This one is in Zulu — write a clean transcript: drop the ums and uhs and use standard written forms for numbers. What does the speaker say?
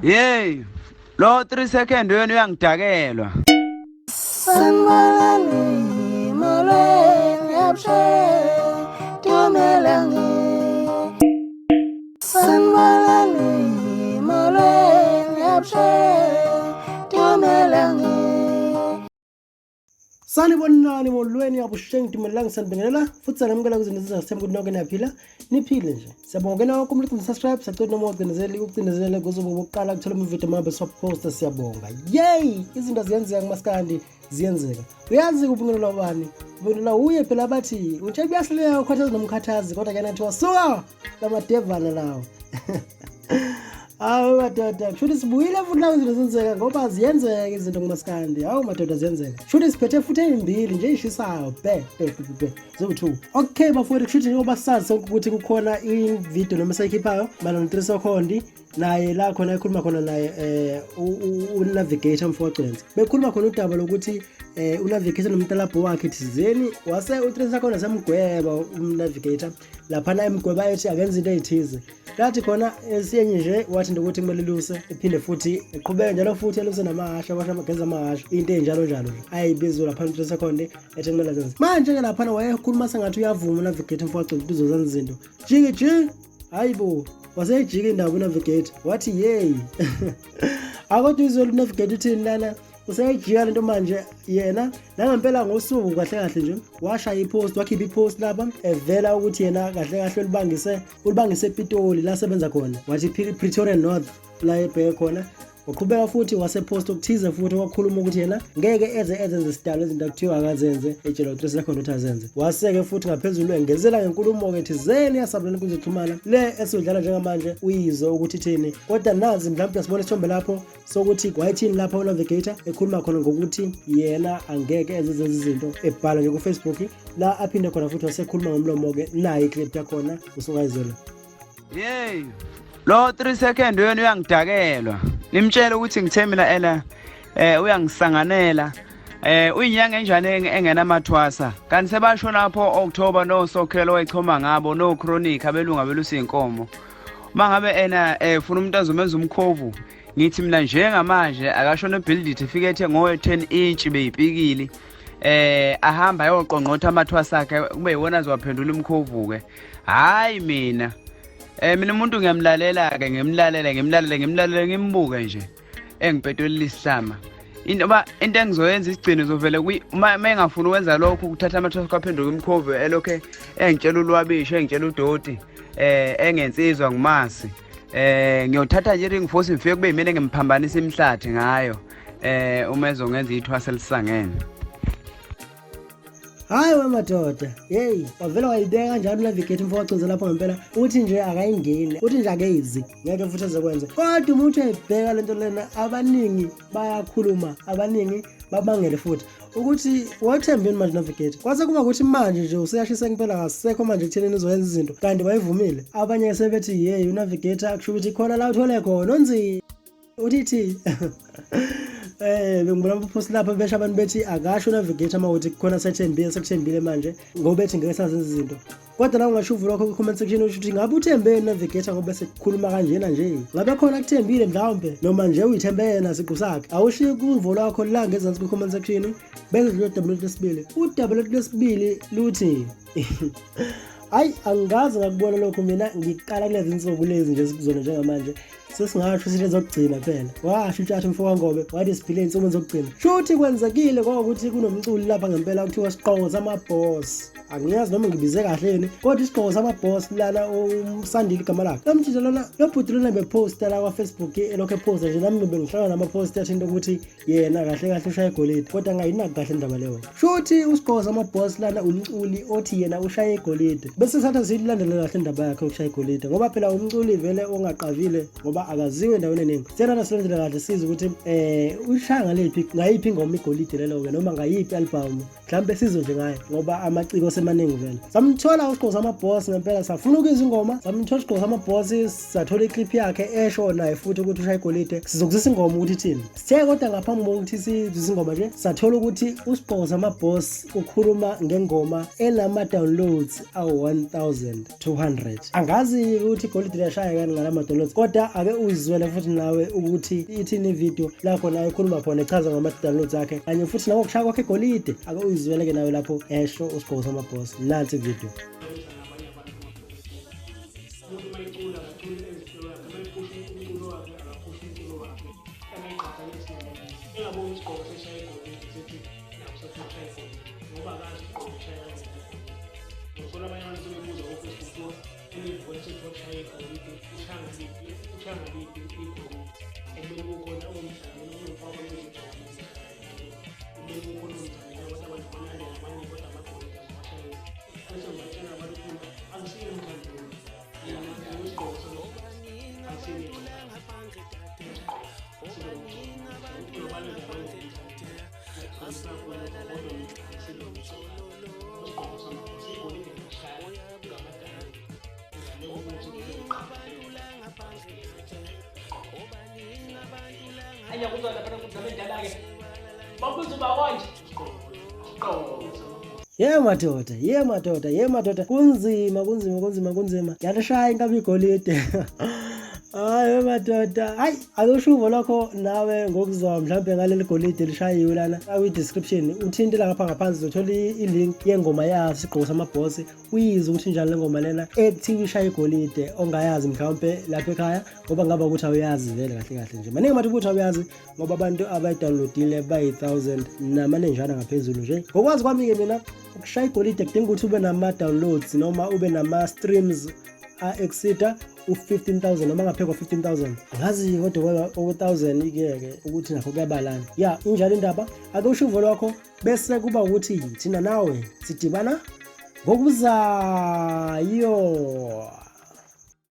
Yey, lo 3 second wena uyangidakelwa. Sanibonani, molweni, abusheni, dumelang. Sanibonani, molweni, abusheni, dumelang. Sanibonani, molweni, avuxeni, dumelang, sanibingelela futhi sanamukela kwizinto ezizasithemba ukuthi nonke niyaphila, niphile nje. Siyabonga kena wonke umuntu ugcina subscribe, siyacela noma ugcinezele ucinezele kuzobe okokuqala kuthola amavidiyo mangabe siwaposta. Siyabonga. Yey, izinto ziyenzeka kumaskandi, ziyenzeka. Uyazi ubungelelwa bani? Ubungelelwa uye phela bathi utshela kuyahluleka ukhathazi nomkhathazi, kodwa kena thiwa suka lamadevana lawo. Hawu madoda, kushuthi sibuyile futhi la izinto zenzeka ngoba ziyenzeka izinto kumaskandi. Hawu madoda, ziyenzeka. Kushuthi siphethe futhi ezimbili nje ey'shisayo be be be be ziwu-two. Okay bafowethu, kushuthi njengoba sazi sonke ukuthi kukhona ividiyo noma esayikhiphayo mayelana no-3 Sekondi, naye la khona ekhuluma khona naye uNavigator mfowacwenza, bekhuluma khona udaba lokuthi uNavigator nomtalabho wakhe thizeni, wase u-3 Sekondi semgweba uNavigator laphana, emgweba ethi akenza into ey'thize. Lathi khona esiyenye nje wathi nje ukuthi kumele luse, iphinde futhi eqhubeke njalo futhi eluse namahasha, abasha amageza amahasha, into ey'njalo njalo nje ayibizwe laphana u-3 Sekondi ethi kumele azenze. Manje-ke laphana wayekhuluma sengathi uyavuma uNavigator mfowacwenza ukuthi uzozenza izinto. Jiki jiki, hayi bo, waseyijika indaba uNavigator, wathi yeyi akodwa izwe uNavigator uthini lana, useyijika lento manje yena. Nangempela ngosuku kahle kahle nje washaya ipost, wakhipha ipost lapha evela ukuthi yena kahle kahle ulibangise ePitoli la sebenza khona, wathi Pretoria North la ebheke khona. Waqhubeka futhi wasepost okuthize futhi wakhuluma ukuthi yena ngeke eze ezenze sidalo izinto akuthiwa akazenze, etshela u-3 Sekondi ukuthi azenze. Waseke futhi ngaphezulu engezela ngenkulumo-ke thizeni yasabulana inkundla zokuxhumana le esiyidlala njengamanje, uyizwe ukuthi ithini. Kodwa nazi mhlawumbe sibona isithombe lapho sokuthi wayethini lapha uNavigator ekhuluma khona ngokuthi yena angeke ezenze izinto, ebhala nje ku-Facebook la aphinde khona futhi wasekhuluma ngomlomo-ke. Nayo iclip yakhona usungayizwela. Yey, lo 3 second wena uyangidakelwa. Nimtshela ukuthi ngithe mina ena uyangisanganela. Uyinyanga enjani engenamathwasa? Kanti sebasho lapho October no Sokhelo wayechoma ngabo no Chronic abelunga belusa inkomo. Mangabe ena ufuna umuntu azomenza umkhovu, ngithi mina njengamanje akashona ebuild it ifike ethe ngowe 10 inch beyipikili. Ahamba ayoqongqotha amathwasa akhe kube yiwona azowaphendula umkhovu ke. Hayi mina. Mina umuntu ngiyamlalela ke, ngimlalele ngimlalele ngimlalele ngimbuke nje engipetolile isihlama. Into ba into engizoyenza isigcino zovele uma engafuni ukwenza lokho ukuthatha amathwasa kwaphenduka imkhovu, elokhe engitshela ulwabisho, engitshela udoti, engensizwa ngumasi. Ngiyothatha nje ring force ngifike kube yimina engimphambanisa imihlathi ngayo uma ezongenza ithwasa elisangene. Hayi we madoda, yeyi, wavele wayibeka kanjalo uNavigator mfowacwenza lapho. Ngempela uthi nje akayingeni, uthi nje akezi, ngeke futhi ezokwenza. Kodwa uma uthi uyayibheka lento lena, abaningi bayakhuluma, abaningi babangele futhi ukuthi wathembeni manje Navigator. Kwase kuba ukuthi manje nje useyashisa ngempela, kasekho manje ekuthenini uzoyenza izinto kanti wayevumile. Abanye sebethi yeyi, uNavigator kusho ukuthi khona la uthole khona onzima uthi thi bengibona amapost lapha besho abantu bethi akasho uNavigator uma ukuthi khona sethembile, sekuthembile manje ngoba bethi ngeke sazenza izinto. Kodwa la ungasho uvu lwakho ku-comment section, usho ukuthi ngabe uthembeni Navigator ngoba sekukhuluma kanjena nje? Ngabe khona kuthembile mhlawumbe noma nje uyithembe yena siqu sakhe? Awushiye kuvo lwakho la ngezansi kwi-comment section. Bese dlula udaba lwethu lwesibili. Udaba lwethu lwesibili luthi, hayi, angikaze ngakubona lokhu mina, ngiqala kulezi nsuku lezi nje sikuzona njengamanje. Sesingasho sithi ezokugcina phela, washo uTshatha umfo kaNgobe, wathi siphile ey'nsukwini zokugcina. Shuthi kwenzekile kwawukuthi kunomculi lapha ngempela kuthiwa Siqongo Samabhosi, angiyazi noma ngibize kahle yini, kodwa iSigqoko Samabhosi lana uSandile igama lakhe. Lomjita lona, lo bhuti lona bephosta la kwa-Facebook, elokhu ephosta nje, nami bengihlangana namapost athi into ukuthi yena kahle kahle ushaye igolide, kodwa ngayinaki kahle indaba leyo. Shuthi uSigqoko Samabhosi lana umculi othi yena ushaye igolide, bese satha siyilandele kahle indaba yakhe yokushaya igolide, ngoba phela umculi vele ongaqavile ngoba akaziwe endaweni eningi. Siyalana silandele kahle size ukuthi ushaya ngalephi, ngayiphi ingoma igolide lelo-ke, noma ngayiphi album mhlawumbe, sizwe nje ngaye ngoba amaciko semaningi vele. Samthola uSigqoko Samabhosi ngempela, safuna ukuzwa ingoma, samthola uSigqoko Samabhosi, sathola iclip yakhe esho naye futhi ukuthi ushaye igolide. Sizokuzisa ingoma ukuthi ithini sithe, kodwa ngaphambi kokuthi sizwise ingoma nje, sathola ukuthi uSigqoko Samabhosi ukhuluma ngengoma enama-downloads awu-1200. Angazi ukuthi igolide liyashaya kani ngalama-downloads, kodwa ake uzizwele futhi nawe ukuthi ithini ivideo la khona ekhuluma khona echaza ngama-downloads akhe kanye futhi nangokushaya kwakhe igolide. Ake uyizwele-ke nawe lapho esho uSigqoko Samabhosi. Nansi ivideo. Ye madoda, ye madoda, ye madoda, kunzima, kunzima, kunzima, kunzima. Yalishaya inkabi igolide. Hayi madoda, hayi akusho uvo lwakho nawe ngokuzwa mhlawumbe ngaleli golide lishayiwe lana. Kwi-description uthinte la ngapha ngaphansi uzothola i-link yengoma yaso Isigqoko Samabhosi, uyizwe ukuthi njani le ngoma lena ekuthiwa ishaya igolide ongayazi mhlawumbe lapha ekhaya, ngoba ngaba ukuthi awuyazi vele kahle kahle nje. Maningi amathuba ukuthi awuyazi ngoba abantu abayidownloadile bayi-1000 namanenjana ngaphezulu nje. Ngokwazi kwami-ke mina, ukushaya igolide kudinga ukuthi ube nama-downloads noma ube nama-streams a-exceeda u-15,000 noma ngaphezu kwa-15,000. Angazi kodwa okwe-1000 ke-ke ukuthi nakho kuyabalana. Ya, injalo indaba. Ake usho uvo lwakho bese kuba ukuthi thina nawe sidibana ngokuzayo.